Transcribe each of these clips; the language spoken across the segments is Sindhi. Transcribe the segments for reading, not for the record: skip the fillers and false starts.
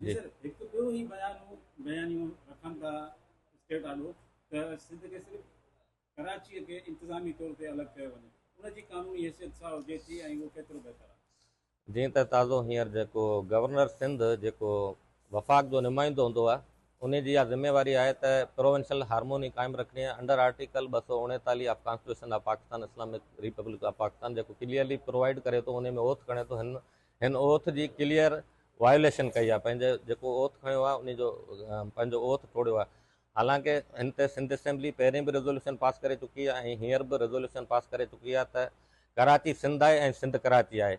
جي سر هڪ ٻيو هي بيان بيانيو رکن ٿا اسٽيٽ آڏو ته سنڌ کي صرف ڪراچيء کي انتظامي طور تي الڳ ڪيو وڃي ان جي قانوني حيثيت ڇا هجي ٿي ۽ اهو ڪيترو بهتر آهي؟ جيئن ته تازو هينئر جيڪو گورنر سنڌ جيڪو وفاق جو نمائندو هوندو آهي انهي جي اها ذميواري آهي ته پروونشل هارموني قائم رکڻي آهي under article 239 of constitution of Pakistan Islamic republic of Pakistan جيڪو ڪليئرلي پرووائيڊ ڪري ٿو انهي ۾ اوٿ کڻي ٿو هن هن اوٿ جي ڪليئر وايوليشن ڪئي آهي پنهنجي جيڪو اوٿ کنيو آهي انهي جو پنهنجو اوٿ ٽوڙيو آهي حالانڪه هن تي سنڌ اسيمبلي پهرين به ريزوليوشن پاس ڪري چڪي آهي ۽ هينئر به ريزوليوشن پاس ڪري چڪي آهي ته ڪراچي سنڌ آهي ۽ سنڌ ڪراچي آهي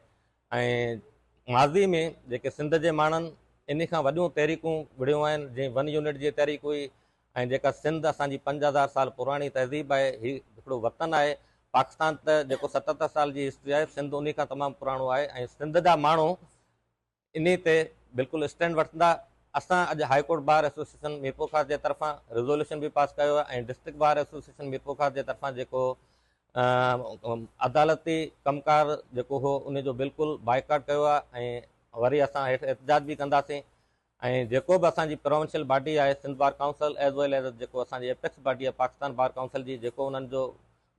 ۽ ماضي ۾ جيڪي سنڌ جي ماڻهن انهي کان وڏيون تحريڪون وڙهيون آهن جيئن ون يونٽ جي تحريڪ هئي ۽ جيڪا سنڌ اسان جي 5000 سال پراڻي تهذيب آهي، هي هڪڙو وطن آهي، پاڪستان ته جيڪو 77 سال جي هسٽري آهي، سنڌ انهي کان تمام پراڻو آهي ۽ سنڌ جا ماڻهو انهي تي بلڪل اسٽينڊ وٺندا. اسان اڄ high court bar association Mirpurkhas جي طرفان ريزوليوشن به پاس ڪيو آهي ۽ ڊسٽرڪٽ بار ايسوسيئيشن ميرپورخاص جي طرفان جيڪو عدالتي ڪم ڪار جيڪو هو انهي جو بلڪل بائيڪاٽ ڪيو آهي ۽ وري اسان هيٺ احتجاج به ڪنداسين ۽ جيڪو به اسان جي پراونشل باڊي آهي Sindh bar council as well as جيڪو اسان جي ايپڪس باڊي آهي پاڪستان بار ڪائونسل جي جيڪو انهن جو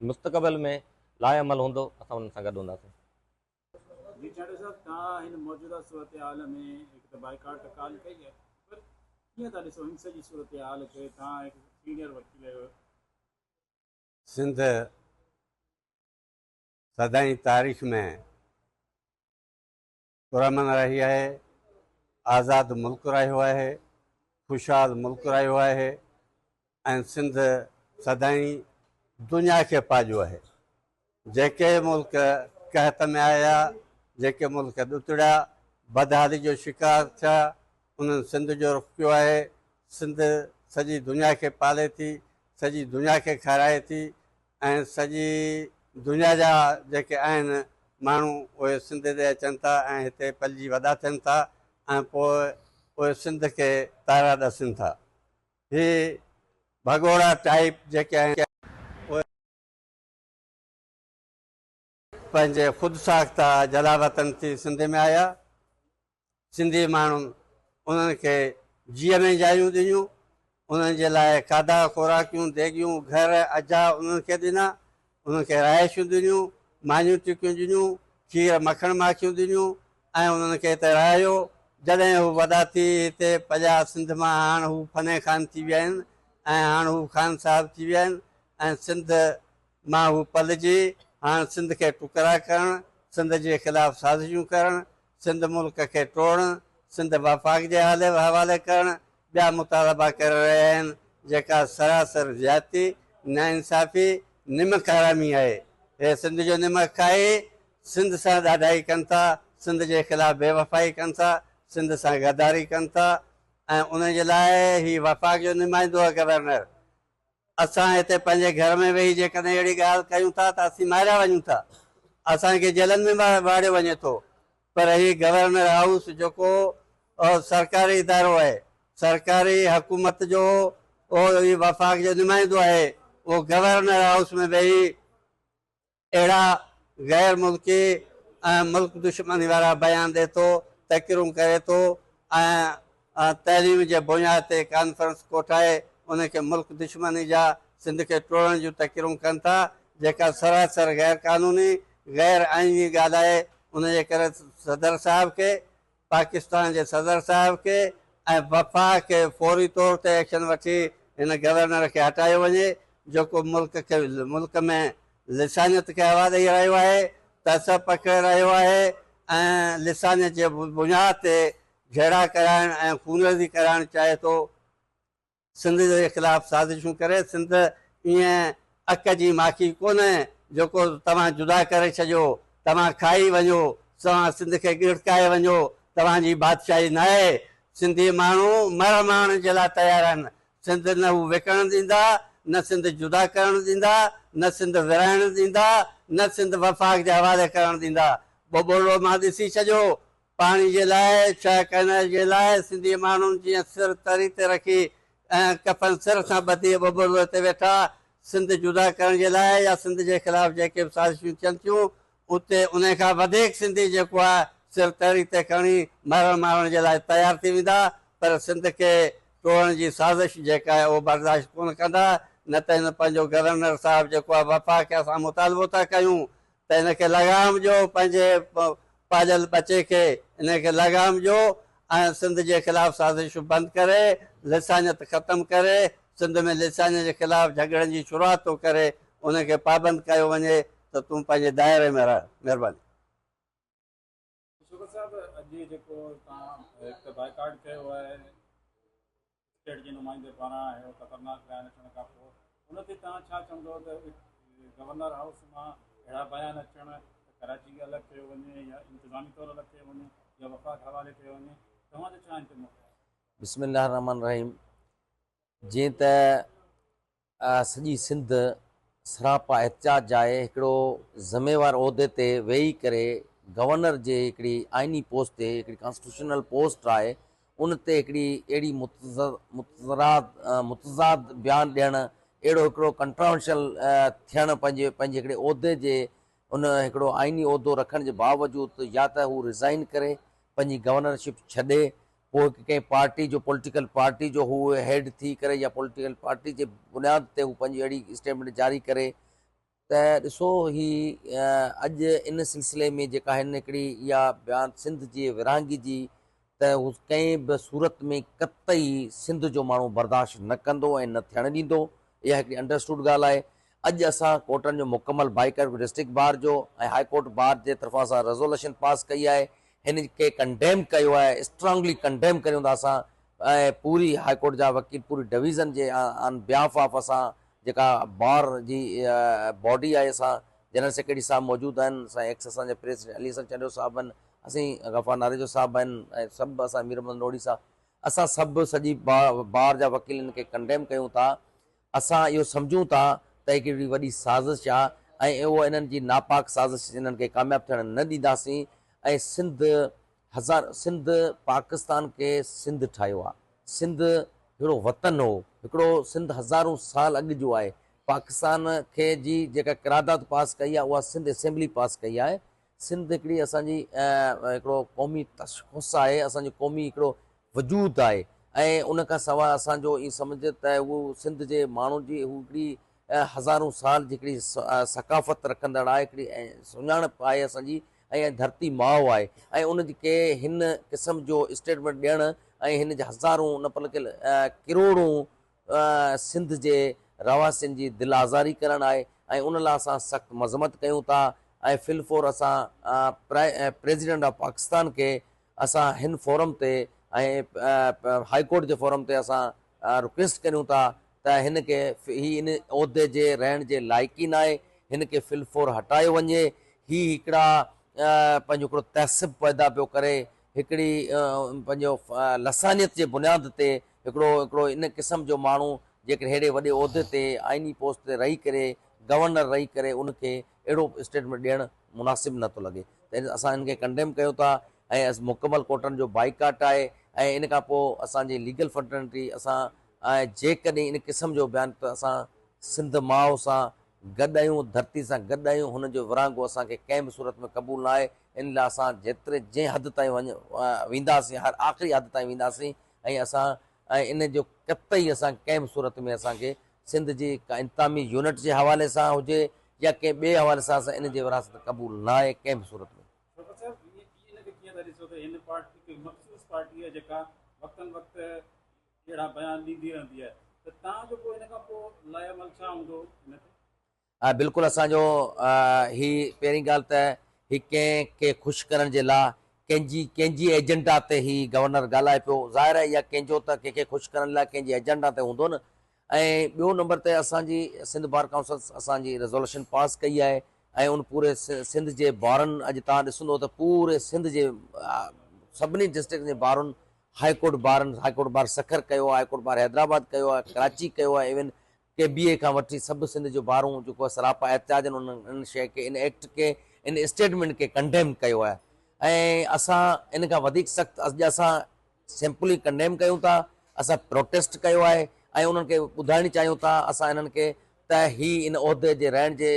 مستقبل ۾ لاء عمل هوندو اسان انهن سان گڏ هونداسين. جي چانڊيو صاحب توهان هن موجوده صورتحال ۾ هڪ ته بائيڪاٽ ڪال ڪئي آهي پر ڪيئن ٿا ڏسو هن سڄي صورتحال کي توهان هڪ سينئر وڪيل آهيو. سنڌ سدائين تاريخ ۾ پرامن رهي آهي، آزاد ملڪ رهيو آهي، خوشحال ملڪ رهيو آهي ۽ سنڌ سدائين دنيا کي پاڄيو آهي. جيڪي ملڪ قحط ۾ آيا، جيڪي ملڪ ڏتڙيا، بدحالي جو شڪار ٿيا، انهن سنڌ جو رخ ڪيو آهي. سنڌ سڄي دنيا کي پالي ٿي، سڄي دنيا کي کارائي ٿي ۽ سڄي دنيا جا جيڪي آهن ماڻهو اهي سنڌ ڏي اچن ٿا ۽ هتي پلجي وڏا ٿين ٿا ۽ پوء اهي سنڌ کي تارا ڏسن ٿا. هي ڀڳوڙا ٽائيپ جيڪي آهن اهي پنهنجي خود ساخته جلاوطن ٿي سنڌ ۾ آيا. سنڌي ماڻهن انهن کي جيء ۾ جايون ڏنيون، انهن جي لاء کاڌا خوراڪيون، ديڳيون، گهر، اجها انهن کي ڏنا، انهن کي رهائشون ڏنيون، مانيون ٽڪيون ڏنيون، کير مکڻ ماکيون ڏنيون ۽ انهن کي هتي رهايو. جڏهن هو وڏا ٿي هتي پڄا سنڌ مان هاڻ هو فني خان ٿي ويا آهن ۽ هاڻ هو خان صاحب ٿي ويا آهن ۽ سنڌ مان هو پلجي هاڻ سنڌ کي ٽڪرا ڪرڻ، سنڌ جي خلاف سازشون ڪرڻ، سنڌ ملڪ کي ٽوڙڻ، سنڌ وفاق جي حوالي ڪرڻ، ٻيا مطالبا ڪري رهيا آهن، جيڪا سراسر زيادتي، ناانصافي، نمڪ حرامي آهي. هي سنڌ جو نمڪ کائي سنڌ سان ڏاڍائي ڪن ٿا، سنڌ جي خلاف بيوفائي ڪن ٿا، سنڌ سان غداري ڪن ٿا ۽ ان جي لاء هي وفاق جو نمائندو آهي گورنر. اسان هتي پنهنجي گهر ۾ ويهي جيڪڏهن اهڙي ڳالهه ڪيون ٿا ته اسين ماريا وڃون ٿا، اسان کي جيلن ۾ واڙيو وڃي ٿو، پر هي گورنر هائوس جيڪو سرڪاري ادارو آهي، سرڪاري حڪومت جو هي وفاق جو نمائندو آهي، اهو گورنر هائوس ۾ ويهي اهڙا غير ملڪي ۽ ملڪ دشمني وارا بيان ڏئي ٿو، تقريرون ڪري ٿو ۽ تعليم جي بنياد تي ڪانفرنس ڪوٺائي ان کي ملڪ دشمني جا سنڌ کي ٽوڙڻ جون تقريرون ڪن ٿا جيڪا سراسر غير قانوني غير آئيني ڳالهه آهي ان جي ڪري صدر صاحب کي پاڪستان جي صدر صاحب کي ۽ وفاق کي فوري طور تي ايڪشن وٺي هن گورنر کي هٽايو وڃي جيڪو ملڪ کي ملڪ ۾ لسانيت کي هوا ڏئي رهيو آهي تعصب پکيڙي رهيو آهي ۽ لسانيت جي بنياد تي جهيڙا ڪرائڻ ۽ خونريزي ڪرائڻ چاهي ٿو. سنڌ جي خلاف سازشون ڪري، سنڌ ائين اڪ جي ماکي ڪونهي جيڪو توهان جدا ڪري ڇڏيو، توهان کائي وڃو، توهان سنڌ کي ڳڙڪائي وڃو، توهان جي بادشاهي ناهي، سنڌي ماڻهو مر مارڻ جي لاء تيار آهن، سنڌ نه هو وڪڻڻ ڏيندا، نه سنڌ جدا ڪرڻ ڏيندا، نه سنڌ ورهائڻ ڏيندا، نه سنڌ وفاق جي حوالي ڪرڻ ڏيندا، ٻوٻوڙو مان ڏسي ڇڏيو، پاڻي جي لاء، ڇهه ڪئنال جي لاء سنڌي ماڻهن جيئن سر تري تي رکي ۽ ڪفن سر سان ٻڌي ٻٻرلوء تي ويٺا، سنڌ جدا ڪرڻ جي لاء يا سنڌ جي خلاف جيڪي به سازشون ٿين ٿيون، اتي انهي کان وڌيڪ سنڌي جيڪو آهي صرف تحريڪ تي کڻي مرڻ مارڻ جي لاء تيار ٿي ويندا پر سنڌ کي ٽوڙڻ جي سازش جيڪا آهي اهو برداشت ڪونه ڪندا نه ته هن پنهنجو گورنر صاحب جيڪو آهي وفاق کي اسان مطالبو ٿا ڪيون ته هن کي لغام ڏيو پنهنجي پاليل ٻچي کي ان کي لغام ڏيو ۽ سنڌ جي خلاف سازشون بند ڪري لسانيت ختم ڪري سنڌ ۾ لسانيت جي خلاف جهڳڙن جي شروعات ٿو ڪري ان کي پابند ڪيو وڃي ته تون پنهنجي دائري ۾ رهه مهرباني. شوڪت صاحب اڄ جيڪو توهان هڪ ته بائيڪاٽ ڪيو آهي اسٽيٽ جي نمائندي پاران اهڙو خطرناڪ بيان اچڻ کان پوء ان تي توهان ڇا چوندو ته گورنر هائوس مان اهڙا بيان اچڻ ته ڪراچي کي الڳ ڪيو وڃي يا انتظامي طور الڳ ڪيو وڃي يا وفاق حوالي ڪيو وڃي توهان جو ڇا ان تي موقف آهي؟ بسم الله الرحمن الرحيم جيئن ته سڄي سنڌ سراپا احتجاج آهي، هڪڙو ذميوار عهدي تي ويهي ڪري گورنر جي هڪڙي آئيني پوسٽ تي هڪڙي ڪانسٽيٽيوشنل پوسٽ آهي ان تي هڪڙي اهڙي متضاد بيان ڏيڻ اهڙو هڪڙو ڪنٽراورشل ٿيڻ پنهنجي پنهنجي هڪڙي عهدي جي ان هڪڙو آئيني عهدو رکڻ جي باوجود يا ته هو ريزائن ڪري پنهنجي گورنرشپ ڇڏي پوء هڪ ڪنهن پارٽي جو پوليٽيڪل پارٽي جو هو هيڊ ٿي ڪري يا پوليٽيڪل پارٽي جي بنياد تي هو پنهنجي اهڙي اسٽيٽمينٽ جاري ڪري ته ڏسو هي اڄ ان سلسلي ۾ جيڪا هن هڪڙي اها بيان سنڌ جي ورهاڱي جي ته هو ڪنهن به صورت ۾ قطعي سنڌ جو ماڻهو برداشت نه ڪندو ۽ نه ٿيڻ ڏيندو اها هڪڙي انڊرسٽوڊ ڳالهه آهي. اڄ اسان ڪورٽن جو مڪمل بائيڪاٽ ڊسٽرڪٽ بار جو ۽ هاء ڪورٽ بار جي طرفان اسان ريزوليشن پاس ڪئي آهي هن کي ڪنڊيم ڪيو آهي اسٽرانگلي ڪنڊيم ڪريون ٿا اسان ۽ پوري هاء ڪورٽ جا وڪيل پوري ڊويزن جي آن بيهاف آف اسان جيڪا بار جي باڊي آهي اسان جنرل سيڪريٽري صاحب موجود آهن اسان ايڪس اسان جا پريزيڊنٽ علي حسن چانڊيو صاحب آهن اسين غفار ناريجو صاحب آهن ۽ سڀ اسان مير محمد نوڙي صاحب اسان سڀ سڄي بار جا وڪيل ان کي ڪنڊيم ڪيون ٿا. اسان اهو سمجهون ٿا ته هڪڙي وڏي سازش آ ۽ اهو انهن جي ناپاڪ سازش انهن کي ڪامياب ٿيڻ نه ڏينداسين ۽ سنڌ هزار سنڌ پاڪستان کي سنڌ ٺاهيو آ. سنڌ هڪڙو وطن هو هڪڙو سنڌ هزارون سال اڳ جو آهي. پاڪستان کي جي جيڪا قرارداد پاس ڪئي آ اها سنڌ اسيمبلي پاس ڪئي آهي. سنڌ هڪڙي اسان جي هڪڙو قومي تشخص آهي، اسان جو قومي هڪڙو وجود آهي ۽ ان کان سواء اسان جو ائين سمجهه ته هو سنڌ جي ماڻهن جي هو هڪڙي هزارون سال جي هڪڙي ثقافت رکندڙ آهي، هڪڙي سڃاڻپ آهي اسان جي ۽ ڌرتي ماء آهي ۽ ان کي هن قسم جو اسٽيٽمينٽ ڏيڻ ۽ هن جي هزارون نه بلڪه ڪروڙون سنڌ جي رهواسين جي دل آزاري ڪرڻ آهي ۽ ان لاء اسان سخت مذمت ڪيون ٿا ۽ في الفور اسان پريزيڊنٽ آف پاڪستان کي اسان هن فورم تي ۽ هائي ڪورٽ جي فورم تي اسان رڪويسٽ ڪريون ٿا ته هن کي هي ان عهدي جي رهڻ جي لائق ئي ناهي هن کي في الفور هٽايو وڃي هي هڪڙا پنهنجو هڪڙو تعصب پيدا پيو ڪري هڪڙي پنهنجو لسانيت جي بنياد تي هڪڙو هڪڙو ان قسم جو ماڻهو جيڪڏهن ههڙي وڏي عهدي تي آئيني پوسٽ تي رهي ڪري گورنر رهي ڪري ان کي اهڙو اسٽيٽمينٽ ڏيڻ مناسب نه ٿو لڳي ته اسان ان کي ڪنڊيم ڪيون ٿا ۽ مڪمل ڪورٽن جو بائيڪاٽ آهي ۽ ان کان پوء اسان جي ليگل فرٽرنٽي اسان ۽ جيڪڏهن ان قسم جو بيان ته اسان سنڌ ماء سان گڏ آهيون ڌرتي سان گڏ آهيون هن جو ورهاڱو اسان کي ڪنهن به صورت ۾ قبول نه آهي ان لاء اسان جيتري جنهن حد تائين وڃ وينداسين هر آخري حد تائين وينداسين ۽ اسان ۽ ان جو قطعي اسان ڪنهن به صورت ۾ اسان کي سنڌ جي ڪا انتظامي يونٽ جي حوالي سان هجي يا ڪنهن ٻئي حوالي سان اسان ان جي وراثت قبول نه آهي ڪنهن به صورت ۾. شوڪت صاحب ان کي ڪيئن ٿا ڏسو ته هن پارٽي هڪ مخصوص پارٽي آهي جيڪا وقتن وقت اهڙا بيان ڏيندي رهندي آهي ته توهان جو پوء ان کان پوء لاء عمل ڇا هوندو ان تي؟ بلڪل اسان جو هي پهرين ڳالهه ته هي ڪنهن کي خوش ڪرڻ جي لا ڪنهن جي ڪنهن جي ايجنڊا تي هي گورنر ڳالهائي پيو ظاهر آهي اها ڪنهن جو ته ڪنهن کي خوش ڪرڻ لاء ڪنهن جي ايجنڊا تي هوندو نه ۽ ٻيو نمبر تي اسان جي سنڌ بار ڪائونسل اسان جي ريزولوشن پاس ڪئي آهي ۽ ان پوري سنڌ جي بارن اڄ تان ڏسندو ته پوري سنڌ جي سڀني ڊسٽرڪٽ جي بارن هائي ڪورٽ بارن هائي ڪورٽ بار سکر ڪيو آهي هائي ڪورٽ بار حيدرآباد ڪيو آهي ڪراچي ڪيو آهي ايون ڪي بي اي کان وٺي سڀ سنڌ جو بارون جيڪو آهي سراپا احتجاج آهن انهن ان شيء کي ان ايڪٽ کي ان اسٽيٽمينٽ کي ڪنڊيم ڪيو آهي ۽ اسان ان کان وڌيڪ سخت اڄ اسان سمپلي ڪنڊيم ڪيون ٿا اسان پروٽيسٽ ڪيو آهي ۽ انهن کي ٻڌائڻ چاهيون ٿا اسان انهن کي ته هي ان عهدي جي رهڻ جي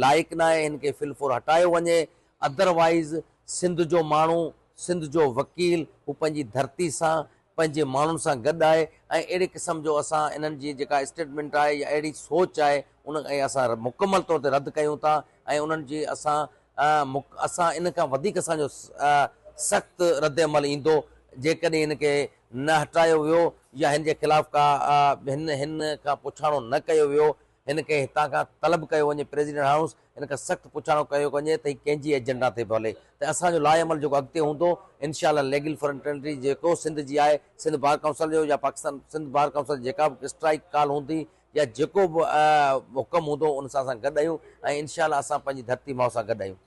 لائق ناهي هن کي في الفور هٽايو وڃي ادر وائيز سنڌ جو ماڻهو سنڌ جو وڪيل هو پنهنجي ڌرتي سان پنهنجي ماڻهن سان گڏ آهي ۽ اهڙي قسم جو اسان انهن جي جيڪا اسٽيٽمينٽ آهي يا اهڙي سوچ آهي ان کي اسان مڪمل طور تي رد ڪيون ٿا ۽ انهن جي اسان اسان ان کان وڌيڪ اسان جو سخت رد عمل ايندو جيڪڏهن هن کي نه هٽايو ويو يا هن جي خلاف ڪا هن هن کان پڇاڻو نه ڪيو ويو هن کي هتان کان طلب ڪيو وڃي پريزيڊنٽ هائوس هن کان سخت پڇاڻو ڪيو وڃي ته هي ڪنهن جي ايجنڊا تي پيو هلي ته اسان جو لاء عمل جيڪو اڳتي هوندو انشاء الله ليگل فرنٽنٽري جيڪو سنڌ جي آهي سنڌ بار ڪائونسل جو يا پاڪستان سنڌ بار ڪائونسل جي جيڪا به اسٽرائيڪ ڪال هوندي يا جيڪو به حڪم هوندو ان سان اسان گڏ آهيون ۽ انشاء الله اسان پنهنجي ڌرتي ماء سان گڏ آهيون.